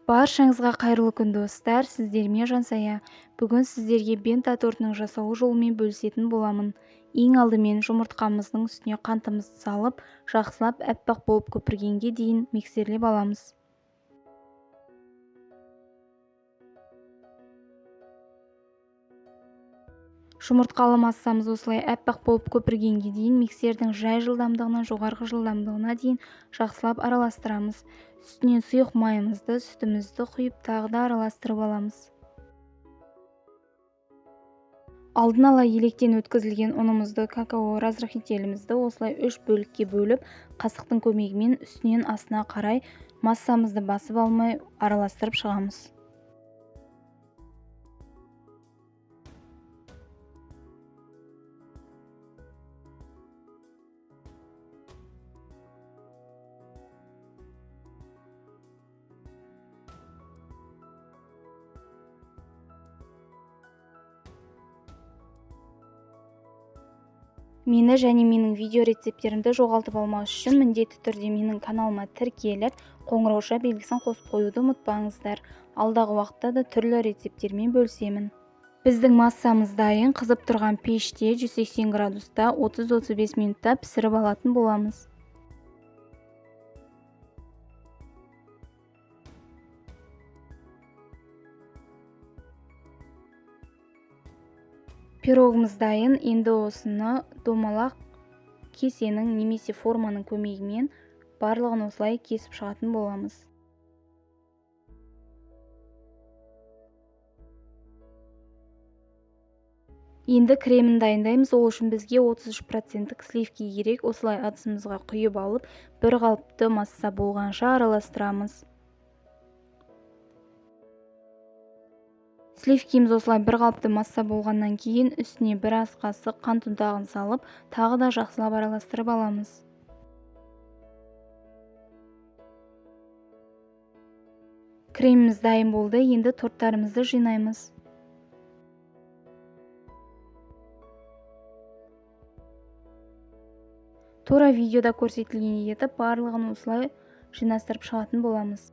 Баршаңызға қайырлы күн, достар! Сіздермен Жансая. Бүгін сіздерге бента тортының жасалу жолымен бөлісетін боламын. Ең алдымен жұмыртқамыздың үстіне қантымызды салып, жақсылап әппақ болып көпіргенге дейін миксерлеп аламыз. Жұмыртқалы массамыз осылай әппақ болып көпіргенге дейін миксердің жай жылдамдығынан жоғарғы жылдамдығына дейін жақсылап араластырамыз. Үстінен сұйық майымызды, сүтімізді құйып, тағы да араластырып аламыз. Алдын ала електен өткізілген ұнымызды, какао разрыхителімізді осылай 3 бөлікке бөліп, қасықтың көмегімен үстінен астына қарай массамызды басып алмай араластырып шығамыз. Мені және менің видео рецепттерімді жоғалтып алмас үшін міндетті түрде менің каналыма тіркеліп, қоңырауша белгісін қосып қоюды ұмытпаңыздар. Алдағы уақытта да түрлі рецепттермен бөлісемін. Біздің массамыз дайын, қызып тұрған пеште 180 градуста 30-35 минутта пісіріп алатын боламыз. Пирогымыз дайын, енді осыны домалақ кесенің немесе форманың көмегімен барлығын осылай кесіп шығатын боламыз. Енді кремін дайындаймыз. Ол үшін бізге 33% сливки керек. Осылай ыдысымызға құйып алып, бір қалыпты масса болғанша араластырамыз. Сливкиміз осылай бір қалыпты масса болғаннан кейін үстіне бір ас қасық қант ұнтағын салып, тағы да жақсылап араластырып аламыз. Креміміз дайын болды, енді торттарымызды жинаймыз. Тура видеода көрсетілгендей етіп барлығын осылай жинастырып шығатын боламыз.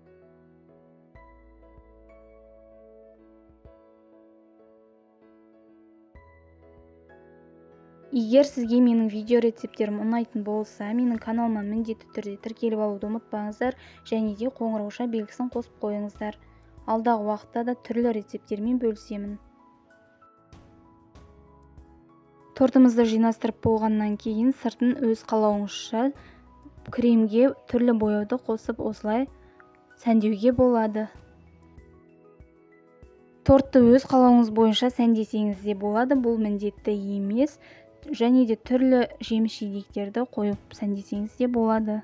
Егер сізге менің видео рецепттерім ұнайтын болса, менің каналыма міндетті түрде тіркеліп алуды ұмытпаңыздар және де қоңырауша белгісін қосып қойыңыздар. Алдағы уақытта да түрлі рецепттермен бөлісемін. Тортымызды жинастырып болғаннан кейін сыртын өз қалауыңызша кремге түрлі бояуды қосып осылай сәндеуге болады. Тортты өз қалауыңыз бойынша сәндесеңіз де болады, бұл міндетті емес. Және де түрлі жеміс-жидектерді қойып сәндесеңіз де болады.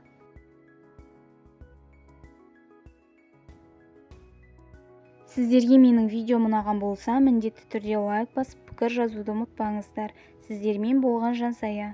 Сіздерге менің видеом ұнаған болса, міндетті түрде лайк басып, пікір жазуды ұмытпаңыздар. Сіздермен болған Жансая.